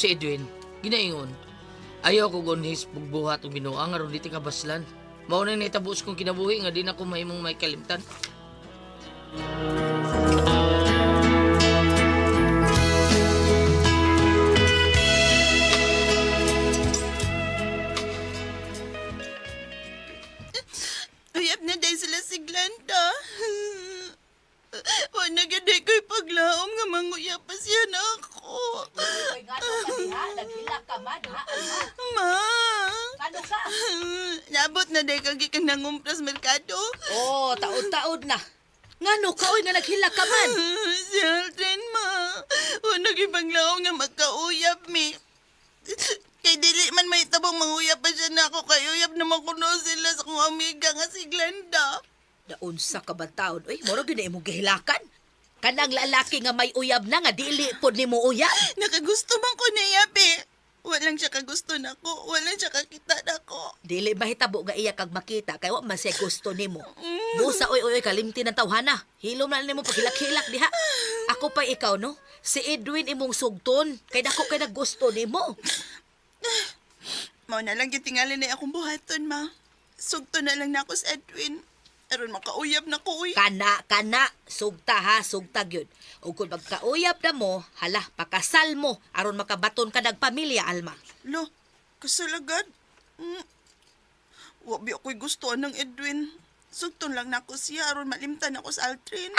si Edwin, ginaingon. Ayaw ko gunhis pugbuhat og binuang aron di ka baslan. Mao na nahitabo sa kong kinabuhi nga di na ko mahimong may kalimtan. Uyab na dahil sila si Glenda. Wala na gyud ko'y paglaom nga manguyab pa siya na ako. Uy, ngano ka diha? Naghilak ka man, ha? Alma? Ma! Ngano ka? Nabot na dahil kang gikan nangumpras merkado. Oh, taod-taod na. Ngano ka, oy, nga naghilak ka man? Si Aldrin, ma. Wala gyud paglaom nga magkauyab mi. Kay dili man may tabong manguyab pa siya na ako kay uyab naman kuno sila sa kong amiga nga si Glenda. Naunsa ka ba taon? Uy, moro gyud na imong gihilakan. Kanang lalaki nga may uyab na nga dili pod nimo uyab. Nakagusto man ko niya, be. Walang siya kagusto nako, walang siya kakita nako. Dili mahitabo nga iya kag makita kay wa man siya gusto nimo. Busa oy oy oy, kalimti ng tawhana. Hilom na nimo paghilak-hilak diha. Ako pa ikaw no. Si Edwin imong sugton kay dako kay naggusto nimo. Mao na lang yung tingali na akong buhaton, ma. Sugto na lang nako sa Edwin. Aron makauyab na ko, uy. Kana kana sugta ha, sugta gyud. Ug kung magkauyab na mo, hala pakasal mo aron makabaton ka nagpamilya Alma. Lo, kasalagad. Wa bi ako'y gusto ng Edwin. Sugton lang nako siya aron malimtan ako sa Aldrin.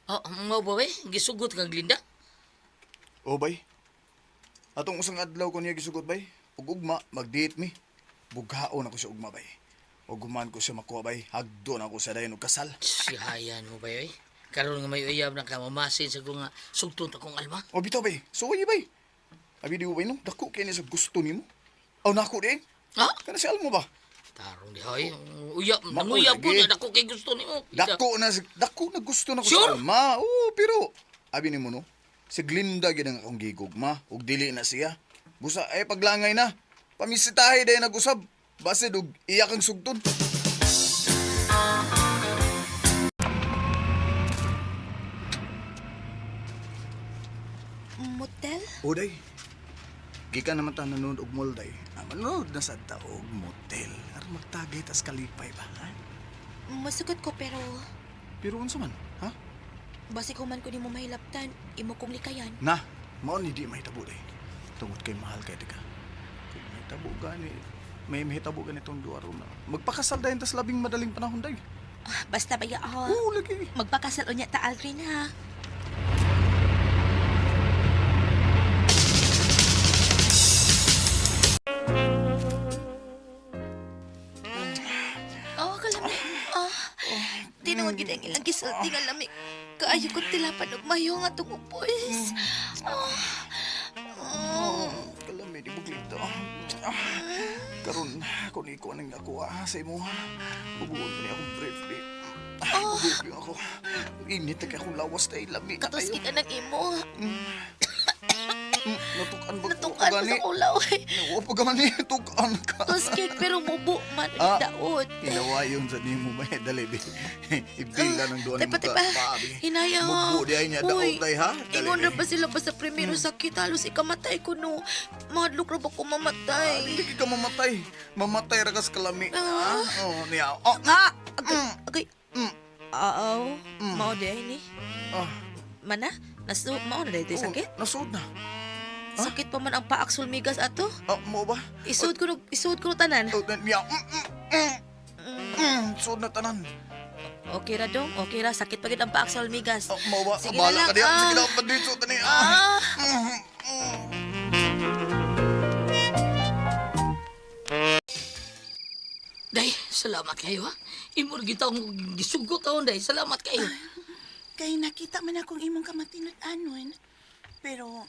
Oh, mao ba we? Gisugot kang Glinda? Oh, bay. Atong usang adlaw ko niya gisugot, bay. Ug ugma, mag-date mi. Bughaon ako sa ugma, bay. Ug human ko siya makuha, bay. Hagdo na ako sa dayon og kasal. Sihayan mo ba yoy? Karon nga may uyab na ka mamasin sa kong sugton ta kong alma. O bitaw, bay. Suway, bay. Abi di ko, bay, no? Dako kay niya sa gusto nimo. Aw, nako di. Ha? Kana si Almo ba? Tarong di hoy. Uyab, Mao nanguyab ko lagi. na dako kay gusto nimo. Dako na gusto na ko Sure? sa Alma. Oo, pero abi nimo no. Si Glinda gyud ang akong gigugma ug dili na siya. Busa ay paglangay na. Pamisitahe dayon nag-usab. Basid og iya kang sugton. Motel? Oday. Gikan naman ta nanood og mall day. Ah, manood na sad ta og motel. Aron magtagay tas kalipay ba? Ha? Masugot ko pero Pero unsa man? Ha? basig human ko nimo mahilaptan, imo kong likayan. Na, mao ni di mahitabo day. Tungod kay mahal kay tika. Kung mahitabo gani, may mahitabo ganitong duwa ron na. Magpakasal dayon tas labing madaling panahon day. Ah, basta ba ya ha? Oo, lagi. Magpakasal unya ta Aldrin ha. Oh, kalami. Oh, tinuod gid ang ilang gisulti nga lami. Kaayo ko tilapan og mayo nga tungog puls. Oh. Oh. Kalami di buglito. Ah, karon kung ikaw nang ako ah, sa imo. Bubuon ko ni akong brief di. Ah, bubuon ako. Init na kay akong lawas tay lami na Katos kayo. kita ng imo. Natukan ba ko Natukan gani? sa ulaw. Wa pa gani tukan ka. Tuskik pero mubo man Ah. daot. Hinawayon sa nimo ba dali bi. Ibila ng duan Tepa, nimo tepa. ka. Hinaya. Mugbo di ay niya daot day ha. Dali, Ingon bi. ra ba sila ba sa primero sakit halos ikamatay ko no. Mahadlok ra ba ko mamatay? Hindi ka mamatay. Mamatay ra kas kalami. Ah. Ah, oh niya. Oh. Ah, agay, agay. Mm. Oo, mao di ay ni. Ah, Mana? Nasu mao na dito oh, sakit? Nasuod na. Sakit pa man ang paak sulmigas ato. Ah, mo ba? Isuod ko no, isuod ko no tanan. Oh, niya. Suod na tanan. Okay ra dong, okay ra sakit pa gid ang paak sulmigas. Oh, mo ba? Sige na Bahala lang, ka diya. ah. Sige na, pandito tani. Ah. Ah. Day, salamat kayo ha. Imo ra gid akong gisugot taon day. Salamat kayo. Kay nakita man akong imong kamatinod-anon. Pero,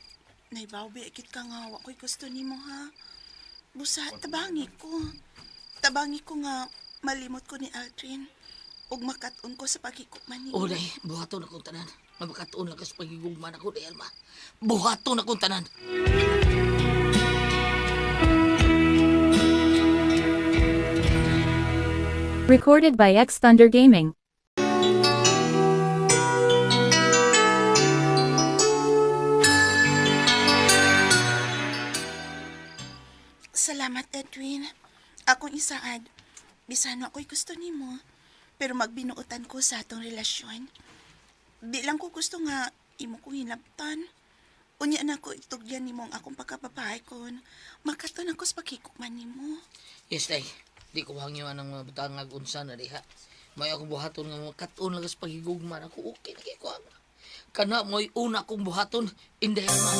naibaw bi akit ka nga, wa ko'y gusto nimo ha. Busa, tabangi ko. Tabangi ko nga, malimot ko ni Aldrin. Ug makat-on ko sa paghigugma nimo. Oh, day, buhaton akong tanan. Mabakatuon lang ka sa pagigugma nako day, Alma. Buhaton akong tanan. Recorded by X Thunder Gaming. Salamat, Edwin. Akong isaad. Bisan ako'y gusto nimo, pero magbinuotan ko sa atong relasyon. Di lang ko gusto nga imo kong hinabtan. Unya na ko itugyan nimo ang akong pagkababae kon makaton ako sa pakikukman nimo. Yes, day. Di ko hangyo ang mga butangag unsa na diha. May akong buhaton nga makat-on lang sa paghigugma ako. Okay na kay ko. Kana mo'y una kong buhaton, Inday Alma.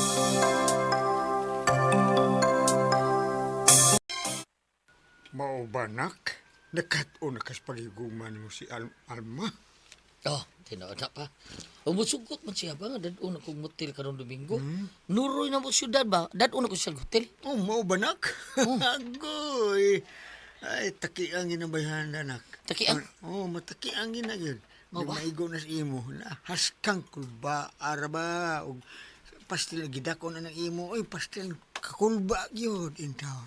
Mao ba, nak? Nakat-o na kas pagiguman mo si Alma. Oh, tinuod na pa. Umusugot man siya ba nga dad-on akong motel karong Domingo. Nuroy na mo syudad ba? Dad-on ako siya hotel. Oh, mao ba, nak? Agoy! Ay, takiang ginabayhan, anak. Takiang? Oh, matakiang gina yun. Mao Di ba? maigo na sa imo. Na, haskang kulba, araba, og pastil gidako na ng imo. Oy, pastil kakulba yun, intaw.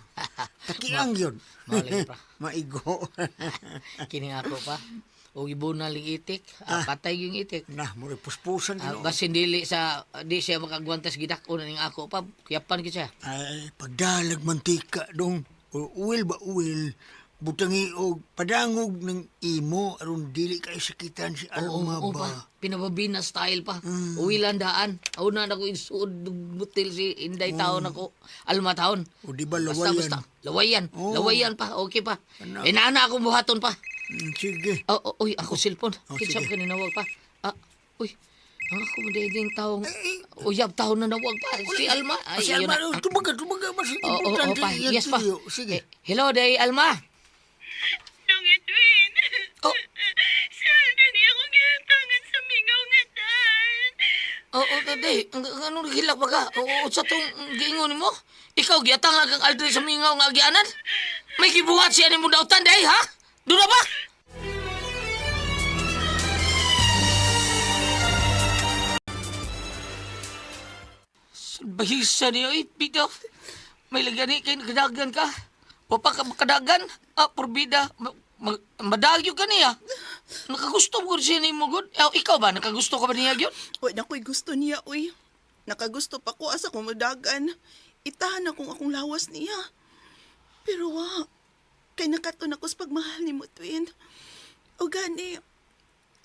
Takiang yun. Mao lagi pa. Maigo. Kini nga ako pa. O ibuna ling itik. Ah, patay yung itik. Nah, mura puspusan Ah, Ginoo. basin dili sa di siya makagwantas gidako na ning ako pa. Kiyapan gid siya. Ay, pagdalag mantika dong. O uwil ba uwil? Butangi og padangog ng imo aron dili kay sakitan si Oo, Alma oo ba. pa. Pinababina style pa. Uwi lang daan. Una na ko isuod butil si Inday taon ako. Alma taon. O di ba Basta, lawayan? basta. Lawayan. Oo. Lawayan pa. Okay pa. Ano? Inaana akong buhaton pa. Sige. Oh, oh, uy, ako cellphone. Oh, Kinsa sige. ka ninawag pa. Ah, uy. Ang ako mo dahil taong uyab taon na nawag pa. Si Alma. Ay, si yun Alma, na. oh, tumaga, tumaga. Mas Oo, oo, oo, importante pa. yan Yes pa. tuyo. Sige. Eh, hello, day Alma. Dong Edwin. Oh, Si Aldrin akong gihatangan sa mingaw nga daan. Oo, oh, day. Anong hilak ba ka? Oo, sa tong giingon mo? Ikaw, giatang kang Aldrin sa mingaw nga agianan? May gibuhat siya ni mo dautan, day, ha? Doon na ba? Bahisa niyo, eh, bida. May lagani kay kadagan ka. Wapa ka makadagan. Ah, porbida. Madagyo ka niya. Nakagusto mo siya ni mo, good. Eh, ikaw ba? Nakagusto ka ba niya, gyud? Wa na ko'y gusto niya, uy. Nakagusto pa ko asa kumudagan. Itahan akong akong lawas niya. Pero wa, kay nakaton ako sa pagmahal ni mo, twin. O gani,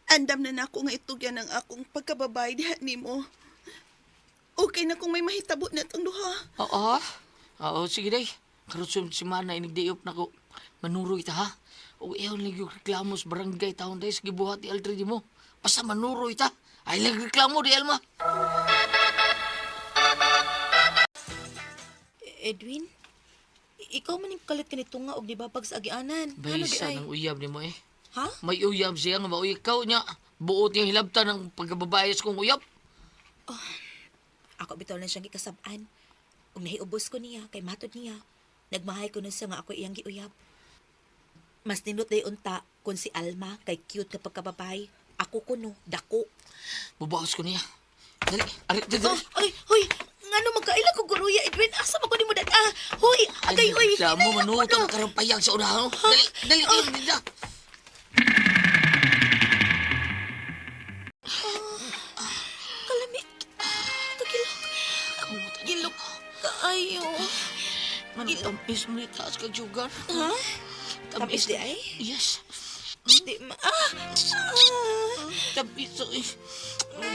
andam na nako nga itugyan ang akong pagkababay diha nimo. Okay na kung may mahitabo na itong duha. Oo. Oo, sige day. Karon sa simana inigdiop na ko. Manuroy ta ha. O iyaw lang yung reklamo sa barangay taon day sa gibuhat ni Aldrin mo. Basta manuroy ta. Ay lang reklamo di Alma. Edwin, ikaw man yung kalit kanito nga og nibabag sa agianan. Ano di Baysa ay? ng uyab ni mo eh. Ha? May uyab siya nga mauy ikaw niya. Buot niyang hilabtan ng pagkababae sa kong uyab. Ako bitaw lang siyang gikasab-an. Ug nahiubos ko niya kay matod niya. Nagmahay ko na siya nga ako iyang giuyab. Mas nindot day unta kun si Alma kay cute nga pagkababay. Ako kuno, dako. Bubaos ko niya. Dali, ari, dali, Oh, dali. ay, hoy, ngano magkaila ko guruya, Edwin? Asa man ko nimo dad? Ah, hoy, agay, hoy. Reklamo, hinay ako, manuot no. ang karampayag sa unahan. oh. Dali, dali, dali, dali. Kalami. Kagilok. Gilok kaayo. Manong tamis mo ni taas kag sugar. Ha? Tamis di ay? Yes. Di ma... Ah! Ah! Tamis eh.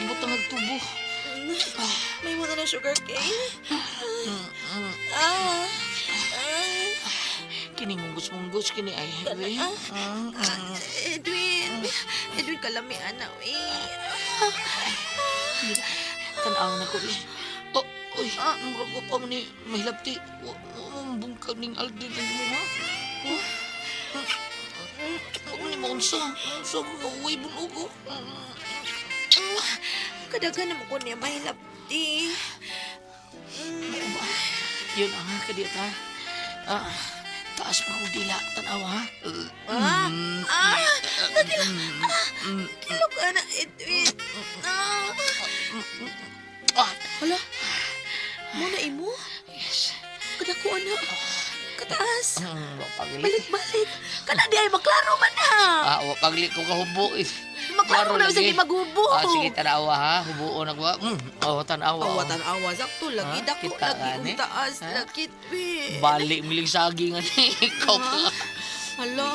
Butang nagtubo. May mga na sugar cane. Ah! Ah! Kini munggus-munggus kini ay. Eh. Ah, Edwin! Edwin, kalami ana, eh. Tanaw na ko eh. Oh, uy, murag ko pa man ni mahilabti. Wa mo bungkag ning Aldrin ang mo ha. Oh. Wa man ni maunsa. Maunsa ko uy bunog ko. Kadagan naman ko niya mahilabti. Yun ang kadiyot ha. Ah, taas pa kong dila. Tanaw ha. Ah! Ah! Nagilok! Ah! Gilok ana, Edwin. Ah! Ah, Hala! Muna imo? yes. Kadako ana. Kataas. Wa pagli. Balik-balik. Kana di ay maklaro man ha. Ah, wa pagli ko kahubo eh. Maklaro na sa lagi. di magubo. Ah, sige, tanawa ha. Hubuon ako ha. Oh, tanawa. Awa oh. tanawa sakto lagi Ha? dako Kita lagi gani? ug taas Ha? lagi Edwin. Bali miling saging ani. Ikaw pa. Hala.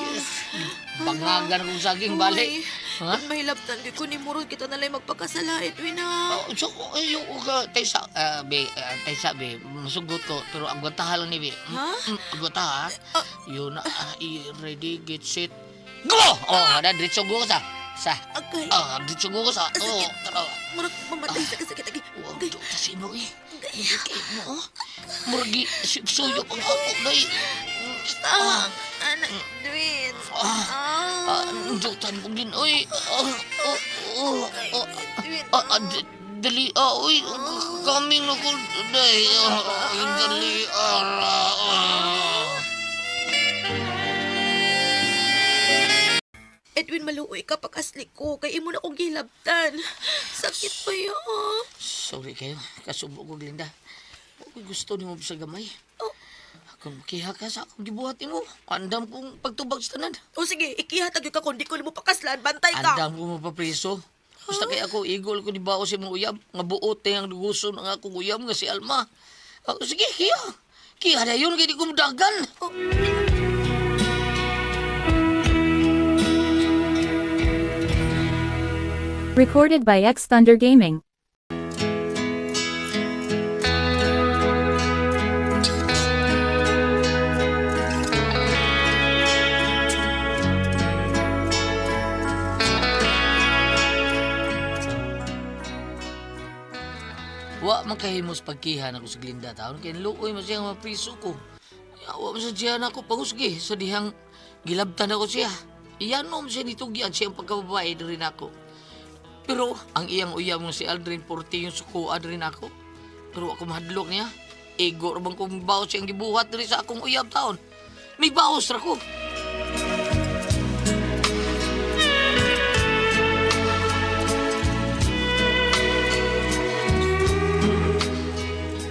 Bangagan kong saging bali. Uy, Ha? Kung mahilabtan gyud ko ni Murod kita na lang magpakasala Edwin ha. Oh, so, ayo ka taysa be, taysa be, masugot ko pero agwataha lang ni be. Ha? Agwataha. Yun na, ready, get set. Go! Oh, na diretso go sa. Sa. Agay. Ah, diretso go sa. Oh, Sakit. tara. Murag mamatay sa kasakit agi. Wow, Agay. do sa sino eh. Hindi kay mo. oh. Murgi suyo ang ako day. Ah, anak Edwin. Ah, Ah. ah, ndutan ko din oy. Ah, oh, oh, oh. Edwin. Ah, ah, dali, ah, uy, coming ako, day, ah, dali, ah, ah. Edwin, maluoy ka pag-asli ko. Kay imo na akong gilabtan. Sakit pa yun. Sorry kayo, kasubo ko, Glinda. Huwag ko'y gusto ni mo sa gamay. Oh. Kung makiha ka sa akong gibuhat mo, andam kong pagtubag sa tanan. O sige, ikihatag yun ka kung di ko nimo pakaslan. Bantay ka. Andam ko mapapriso. Basta kay ako, igol ko ni bao sa imong uyab, nga buot ang duguson ang akong uyab nga si Alma. Ah, sige, kiya. Kiya na yun, kaya di ko mudagan. Oh. Recorded by X Thunder Gaming. Wa man kahimos pagkiha nako sa Glinda taon kay luoy man siya nga mapriso ko. Wa man sa siya nako pangusgi sa dihang gilabtan ako siya. Iyanom siya nitugyan siya ang pagkababae diri nako. Pero ang iyang uyab nga si Aldrin Porte yung sukuan diri nako. Pero ako mahadlok niya. Ego ra bang kung baos siyang gibuhat diri sa akong uyab taon. May baos ra ko.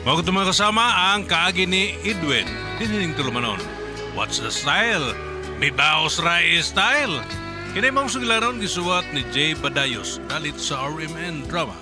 Mao kuto mga kasama ang kaagi ni Edwin. Dinining tulumanon. What's the style? May baos ra style. Kini mao sugilaron gisuwat ni Jay Badayos dalit sa RMN Drama.